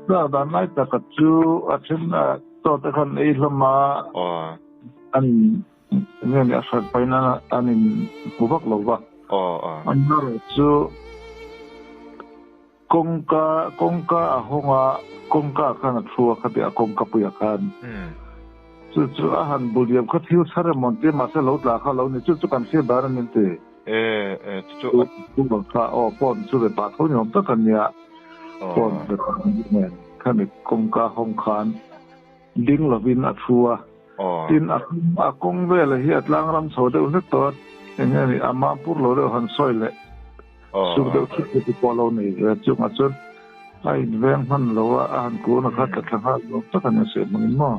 Tlak dan lai taka chu a then a chaw te khan ei hlawm a, an nge ni a hrat pahin an in hmu vak lo va. Amaherawh chu kawngka kawngka a hawng a, kawngka ah khan a thu a khati a kawngka puiah khan. Chu chu a han bul diam kha thil chhar emaw an ti a, mahse lo tla kha lo ni. Chu chu kan hriat dan a ni an ti. E e chu chu a. Chu bang kha aw phone chu ve pah tho ni awm tak a nia. Phone ve pah ni nen khami kawngka hawng khan ding lovin a thu a. Tin a a kawng vela hi a tlang ram chho deuh hlek tawh a, eng nge ni a mapur lo deuh han sawi leh suk deuh thut te pawh lo nei ve chungah chuan a inveng hman lo a, a han kun a kha tla thla nghal zawk tak a nia sawi hmangin maw.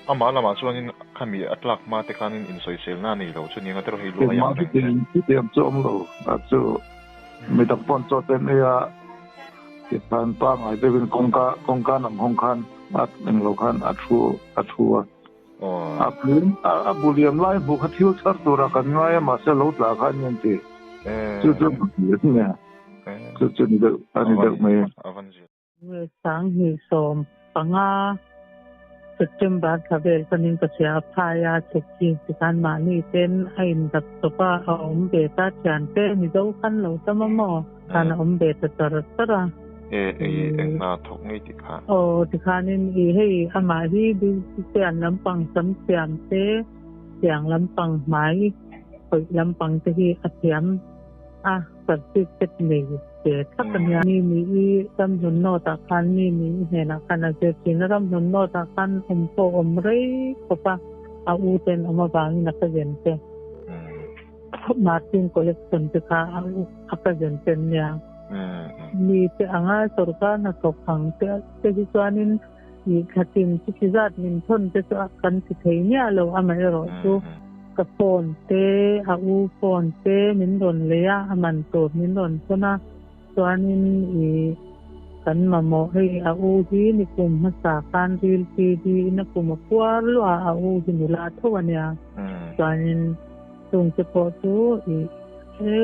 Amah lamah chuanin khami a tlak hma te khanin insawiselna a nei lo chu nia tero hei lu a yang reng te. Chutiang chu awm lo a chu mi dang pawn chaw te an ei a tikhan pangngai deuhin kawngka kawngka nam hawng khan a eng lo khan a thu a thu a. A pum a bu liam lai hmuh kha thil chhar tura kan ngai a mahse lo tla kha a ni an ti. Chu chu nia chu chu ni deuh a ni deuh mai. 2015 September thla vel khanin ka hria a phai a chhuk chi tikhan mahni ten a indap tawp a, a awm ve ta thian te Mizo khan lo tam a maw khan a awm ve ta char char a. E ei eng hna thawk ngei tih kha. Aw tikhanin i hei amah hi beautician lampang sam siam te tiang lampang hmai khawih lampang te hi a thiam a certificate nei ve thlap a nia. Mi ni i ramhlun nawt ah khan mi ni i hnenah khan a zir thin a, ramhlun nawt ah khan awm pawh awm rei khawp a, a u ten awm avangin a ka zen te. Martin collection te kha a u a ka zen ten nia. Mi te anga sorkar hnathawk ang te te hi chuanin i thlatin chuti zat min thawn te chu a kan ti thei miah lo amaherawh chu ka phone te a u phone te min rawn lei a a man tur min rawn thawn a chuanin i kan mamawh hei a u hi nikum hmasa khan ril TB in a kum a puar luah a a u hi nula tho a nia chuanin chung te pawh chu i e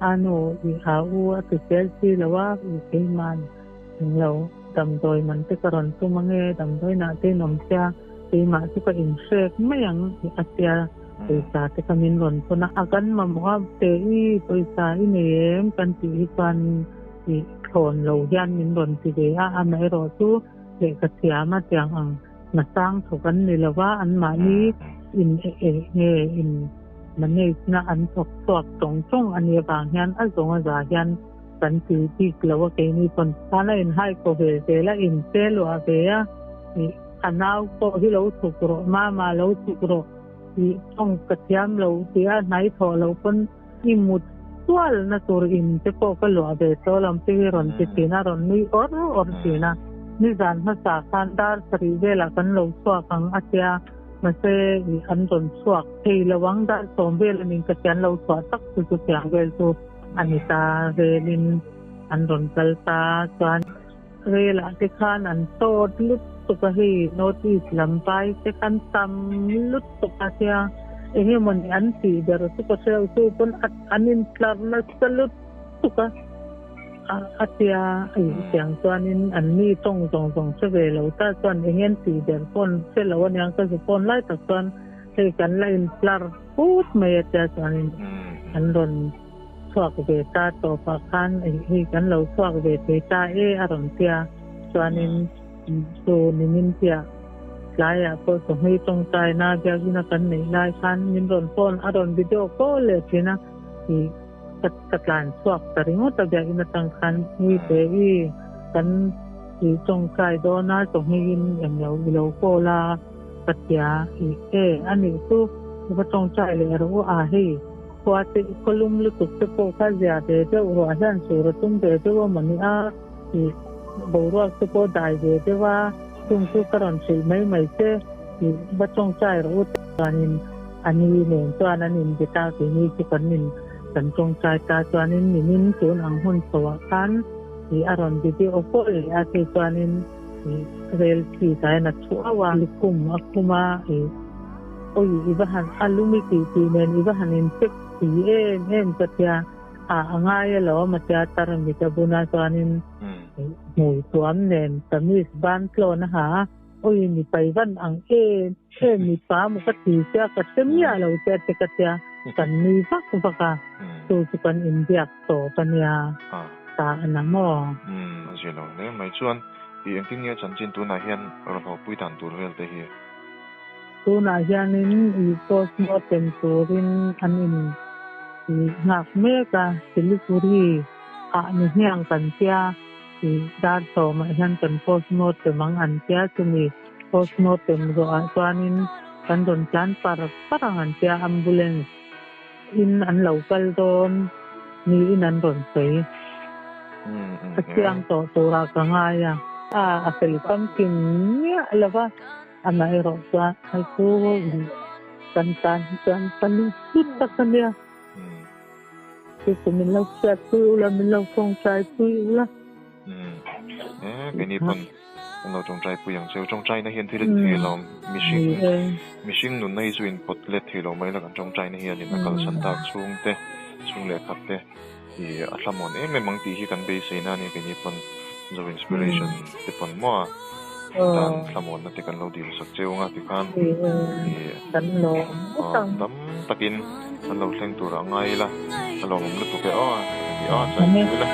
a nu i a u a ti fel si lo a i keimah Englo, damdawi man te ka rawn tum ange, damdawiinah te in awm sia, keimah chu ka inhrek mai ang tih a tia, pawisa te kha min rawn pawn a, a kan mamawh a, te i pawisa i nei em kan tih hi chuan ih thlawn lo hian min rawn ti ve a, amaherawh chu lehkha thiam a tiang ang hmasang thawk an ni lo va, anmahni in nge in manage na an thawk chhuak tawng tawng a nih avang hian a zawng a za hian Kan ti bik lo a keini pawn khan a inhai ko ve zel a, inte luah ve a, ih a nau pawh hi lo chhuk rawh, mama lo chhuk rawh tih tawng ka thiam lo tih a hnai thawh loh pawn i mut sual na tur in te pawh ka luah ve tawh lam te hi rawn ti thin a, rawn nui awr awr thin a. Nizan hmasa khan dar sarih velah kan lo chhuak ang a tia, mahse ih an rawn chhuak thei lo ang, dar sawm vel a ning ka thian lo chhuah tak chu chu thiang vel chu. A ni ta, relin an rawn kal ta chuan relah te khan an tawt lutuk a hei North East lam vai te khan tam lutuk a tia eng emaw ni an tih ber chu ka hre lo chu pawn an intlar nasa lutuk a a tia ih tiang chuanin an mi tawng zawng zawng hre ve lo ta chuan eng an tih ber pawn hre lo aniang ka zu pawn lai tak chuan hei kan la intlar Put mai a tia chuanin an rawn chhuak ve ta tawpah khan hei kan lo chhuak ve thei ta e a rawn tia chuanin chu nimin piah tlaiah pawh chawhmei tawngtaina biakina kan neih lai khan min rawn phone a rawn video call leh thin a ih ka ka tlan chhuak ta ringawt a biakina tang khan nui te i kan ih tawngtai dawn a chawhmeiin englo i lo call a. Ka tia i e a nih chu va tawngtai leh rawh u a hei khua te khaw lum lutuk te pawh kha zia ve deuh ruah hian sur a tum ve deuh a maw ni a i boruak te pawh dai ve deuh a chung chu ka rawn hrilh mai mai che i va tawngtai rawh u chuanin a ni nen chuan an inbe ta keini chu kan in kan tawngtai ta chuanin nimin tun ang hun chho ah khan. I a rawn video call leh a chu chuanin i rel thi ta hian a thu auh a, lukhum a khum a i awi i va han a lum i tih tih nen i va han in check si em em ka tia a a ngai alawm a tia tarmit a bun a chuanin hmui tuam nen kamis ban tlawn a ha a awi mi pai van ang em em mipa maw ka ti sia ka hre miah lo che a ti ka tia kan nui vak vak a chu chu kan inbiak tawp a nia ta a na maw? Umm a zia lo hle mai chuan i engtin nge chanchin tunah hian rawn hawpui dan tur vel te hi? Tunah hianin i postmortem turin an in i nghak mek a, Siliguri ah ni hniang kan tia i dar sawmah hian kan postmortem ang an tia chumi postmortem zawhah chuanin kan rawn tlan par par ang an tia ambulance in an lo kal dawn niin an rawn sawi. A chiang tawh turah ka ngai a. A a fel famkim miah lo va, amaherawh chuan hei chu kan tan hi chuan ka lungchhut tak a nia. Chu chu min lo hriatpui ula, min lo tawngtaipui ula. Keini pawn Kan lo tawngtai pui ang cheu. Tawngtaina hian thil a ti thei lo. Mihring mihring nunna hi chu in pawt let thei lo mai la kan tawngtaina hianin a kalsan tak chhung te chhung leh khat te i a thlamuan em em ang tih hi kan beiseina a ni keini pawn Zo Inspiration te pawn maw a tan thlamuanna te kan lo dil sak cheu anga tikhan i dam takin an lo thleng tur a ngai ila a lawmawm lutuk e aw a ni aw chaipui ila.